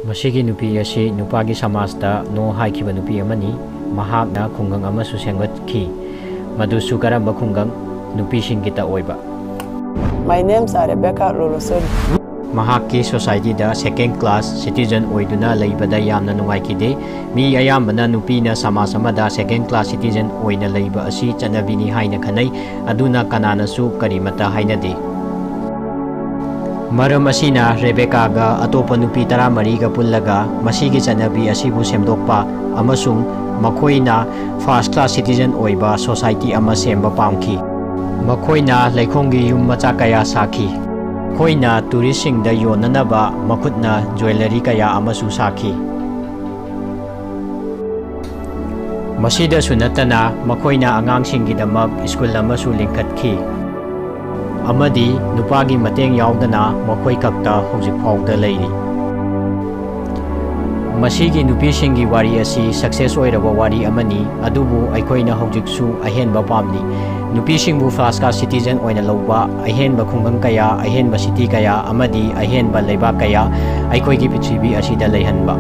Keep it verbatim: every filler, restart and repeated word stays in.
ꯃꯁꯤꯒꯤ ꯅꯨꯄꯤ ꯑꯁꯤ ꯅꯨꯄꯥꯒꯤ ꯁꯃꯥꯖꯇ no ꯍꯥꯏꯈꯤꯕ ꯅꯨꯄꯤ ꯑꯃꯅꯤ꯫ ꯃꯍꯥꯛꯅ ꯈꯨꯡꯒꯪ ꯑꯃꯁꯨ ꯁꯦꯝꯒꯠꯈꯤ, ꯃꯗꯨꯁꯨ ꯀꯔꯝꯕ ꯈꯨꯡꯒꯪ? ꯅꯨꯄꯤꯁꯤꯡꯒꯤꯇ ꯑꯣꯏꯕ꯫ My names are Rebecca Lolosori. ꯃꯍꯥꯛꯀꯤ ꯁꯣꯁꯥꯏꯇꯤꯗ second class citizen ꯑꯣꯏꯗꯨꯅ ꯂꯩꯕꯗ ꯌꯥꯝꯅ ꯅꯨꯡꯉꯥꯏꯈꯤꯗꯦ꯫ ꯃꯤ ꯑꯌꯥꯝꯕꯅ ꯅꯨꯄꯤꯅ ꯁꯃꯥꯖ ꯑꯃꯗ second class citizen ꯑꯣꯏꯅ ꯂꯩꯕ ꯑꯁꯤ ꯆꯠꯅꯕꯤꯅꯤ ꯍꯥꯏꯅ ꯈꯟꯅꯩ, ꯑꯗꯨꯅ ꯀꯅꯥꯅꯁꯨ ꯀꯔꯤꯃꯠꯇ ꯍꯥꯏꯅꯗꯦ꯫ ꯃꯔꯝ ꯑꯁꯤꯅ ꯔꯦꯕꯦꯀꯥꯒ ꯑꯇꯣꯞꯄ ꯅꯨꯄꯤ ꯇꯔꯥꯃꯔꯤꯒ ꯄꯨꯜꯂꯒ ꯃꯁꯤꯒꯤ ꯆꯠꯅꯕꯤ ꯑꯁꯤꯕꯨ ꯁꯦꯝꯗꯣꯛꯄ ꯑꯃꯁꯨꯡ ꯃꯈꯣꯏꯅ first class citizen ꯑꯣꯏꯕ ꯁꯣꯁꯥꯏꯇꯤ ꯑꯃ ꯁꯦꯝꯕ ꯄꯥꯝꯈꯤ꯫ ꯃꯈꯣꯏꯅ ꯂꯩꯈꯣꯝꯒꯤ ꯌꯨꯝ ꯃꯆꯥ ꯀꯌꯥ ꯁꯥꯈꯤ꯫ ꯃꯈꯣꯏꯅ ꯇꯨꯔꯤꯁꯁꯤꯡꯗ ꯌꯣꯟꯅꯅꯕ ꯃꯈꯨꯠꯅ ꯖ꯭ꯋꯦꯂꯔꯤ ꯀꯌꯥ ꯑꯃꯁꯨ ꯁꯥꯈꯤ꯫ ꯃꯁꯤꯗꯁꯨ ꯅꯠꯇꯅ ꯃꯈꯣꯏꯅ ꯑꯉꯥꯡꯁꯤꯡꯒꯤꯗꯃꯛ ꯁ꯭ꯀꯨꯜ ꯑꯃꯁꯨ ꯂꯤꯡꯈꯠꯈꯤ, ꯑꯃꯗꯤ ꯅꯨꯄꯥꯒꯤ ꯃꯇꯦꯡ ꯌꯥꯎꯗꯅ ꯃꯈꯣꯏ ꯈꯛꯇ ꯍꯧꯖꯤꯛ ꯐꯥꯎꯗ ꯂꯩꯔꯤ꯫ ꯃꯁꯤꯒꯤ ꯅꯨꯄꯤꯁꯤꯡꯒꯤ ꯋꯥꯔꯤ ꯑꯁꯤ success ꯑꯣꯏꯔꯕ ꯋꯥꯔꯤ ꯑꯃꯅꯤ, ꯑꯗꯨꯕꯨ ꯑꯩꯈꯣꯏꯅ ꯍꯧꯖꯤꯛꯁꯨ ꯑꯍꯦꯟꯕ ꯄꯥꯝꯂꯤ꯫ ꯅꯨꯄꯤꯁꯤꯡꯕꯨ first class citizen ꯑꯣꯏꯅ ꯂꯧꯕ, ꯑꯍꯦꯟꯕ ꯈꯨꯡꯒꯪ ꯀꯌꯥ, ꯑꯍꯦꯟꯕ city ꯀꯌꯥ, ꯑꯃꯗꯤ ꯑꯍꯦꯟꯕ ꯂꯩꯕꯥꯛ ꯀꯌꯥ ꯑꯩꯈꯣꯏꯒꯤ ꯄ꯭ꯔꯤꯊꯤꯕꯤ ꯑꯁꯤꯗ ꯂꯩꯍꯟꯕ꯫